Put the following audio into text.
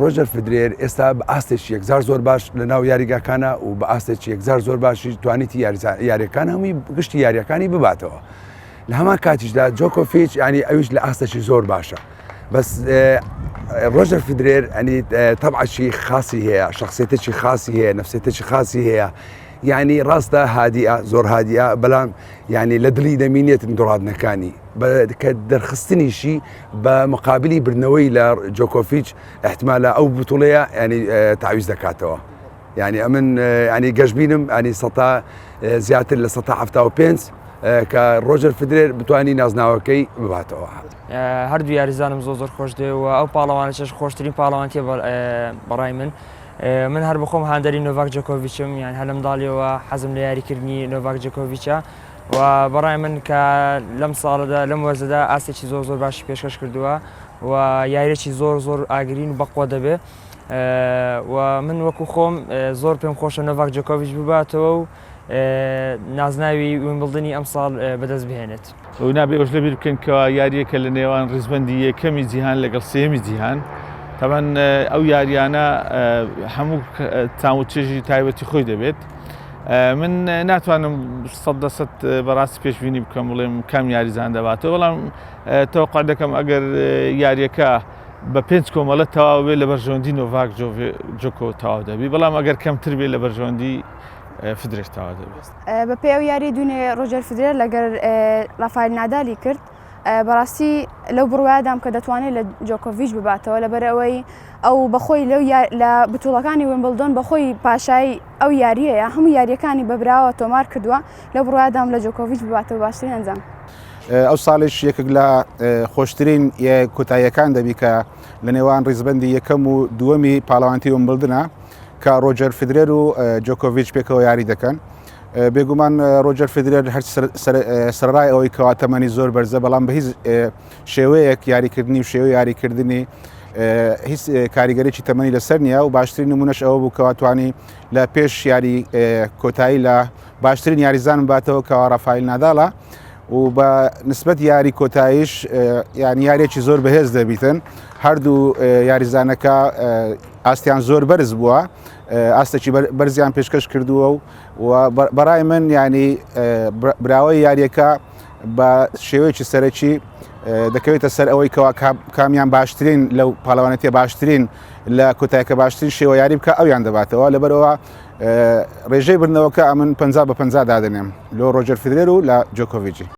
ڕۆجەر فدرێر ئێستا بە ئاستێکی یەکجار زۆر باش لە ناو یاریگاکانە و بە ئاستێکی یەکجار زۆر باشی توانیتی یاریەکان هەمووی گشتی یاریەکانی بباتەوە لە هەمان کاتیشدا جۆکۆفیچ ینی ئەویش لە ئاستێکی زۆر باشە بەس ڕۆژەر فدرێر ئەنی تەبعەکی خاصی هەیە شخصێتێکی خاصی هەیە نفسێتێکی خاصی هەیە یعنی ڕاستە هادیە زۆر هادیە بەڵام یعنی لە دڵی دەمینێتن دۆڕادنەکانی کە دەرخستنیشی بە مقابلی بردنەوەی لە جۆکۆفیچ احتمالە ئەو بتوڵەیە ینی تاویز دەکاتەوە یعنی ئەمن ینی گەشببینم ینی سەتا زیاتر لە 1970 کە ڕۆژەر فدرێر بتانی نازناوەکەی بباتەوە. هەردوو یاریزانم زۆر زۆر خۆش دێ و ئەو پاڵەوانە چێش خۆشترین پاڵەوانتیە بەڕای من من هەر بخۆم هاندەری نۆڤاک جۆکۆڤیچم یان هەر لە منداڵیەوە حەزم لە یاریکردنی نۆڤاک جۆکۆڤیچە و بەڕای من کە لەم ساڵەدا لەم وەرزەدا ئاستێکی زۆر زۆر باشی پێشکەش کردووە و یاریەکی زۆر زۆر ئاگرین و بەقوە دەبێ و من وەکو خۆم زۆر پێم خۆشە نۆڤاک جۆکۆڤیچ بباتەوە و نازناوی ویمبڵدنی ئەمساڵ بەدەست بهێنێت. و نابێ ئەوش لەبیر بکەین کەوا یارییەکە لە نێوان ڕیزبەندی یەکەمی جیهان لەگەڵ سێیەمی جیهان تەبەن ئەو یاریانە هەموو تام و چێژی تایبەتی خۆی دەبێت من ناتوانم سەد لە سەد بەڕاستی پێشبینی بکەم بڵێم کام یاریزان دەباتەوە بەڵام تەوەقع دەکەم ئەگەر یاریەکە بە پێنج کۆمەڵە تەواو بێ لە بەرژەوەندی نۆڤاک جۆکۆ تەواو دەبی بەڵام ئەگەر کەمتر بێ لە بەرژەوەندی فدرێر تەواو دەبێت. بەپێی ئەو یاریەی دوێنێ ڕۆجەر فدرێر لەگەر ڕافایل نادالی کرد بەڕاستی لەو بڕوایەدام کە دەتوانێت لە جۆکۆڤیچ بباتەوە لەبەر ئەوەی ئەو بەخۆی لەو لە بتوڵەکانی ویمبڵدۆن بەخۆی پاشای ئەو یاریەیە هەموو یاریەکانی بەبراوە تۆمار کردووە لەو بڕوایەدام لە جۆکۆڤیچ بباتەوە باشترین ئەنجام. ئەو ساڵیش یەکێک لە خۆشترین کۆتاییەکان دەبی کە لە نێوان ڕیزبەندی یەکەم و دووەمی پاڵەوانتی ویمبڵدنە کە ڕۆجەر فدرێر و جۆکۆڤیچ پێکەوە یاری دەکەن. بێگومان ڕۆجەر فدرێر هەر سەرڕای ئەوەی کەوا تەمەنی زۆر بەرزە بەڵام بە هیچ شێوەیەک یاریکردنی و شێوە یاریکردنی هیچ کاریگەرێکی تەمەنی لەسەر نییە و باشترین نمونەش ئەوە بوو کەوا توانی لە پێش یاری کۆتایی لە باشترین یاریزان باتەوە کەوا ڕافایل ناداڵە و بە نسبەت یاری کۆتاییش یان یاریێکی زۆر بەهێز دەبیتن هەردوو یاریزانەکە ئاستیان زۆر بەرز بووە ئاستێکی بەرزیان پێشکەش کردووە و بەڕای من ینی براوەی یاریەکە بە شێوەیەکی سەرەکی دەکەوێتە سەر ئەوەی کەوا کامیان باشترین لەو پاڵەوانەتە باشترین لە کۆتایەکە باشترین شێوە یاری بکە ئەویان دەباتەوە لەبەرەوە ڕێژەی بردنەوەکە ئەمن 50 بە 50 دادەنێم لۆ ڕۆجەر فدرێر و لە جۆکۆڤیجی.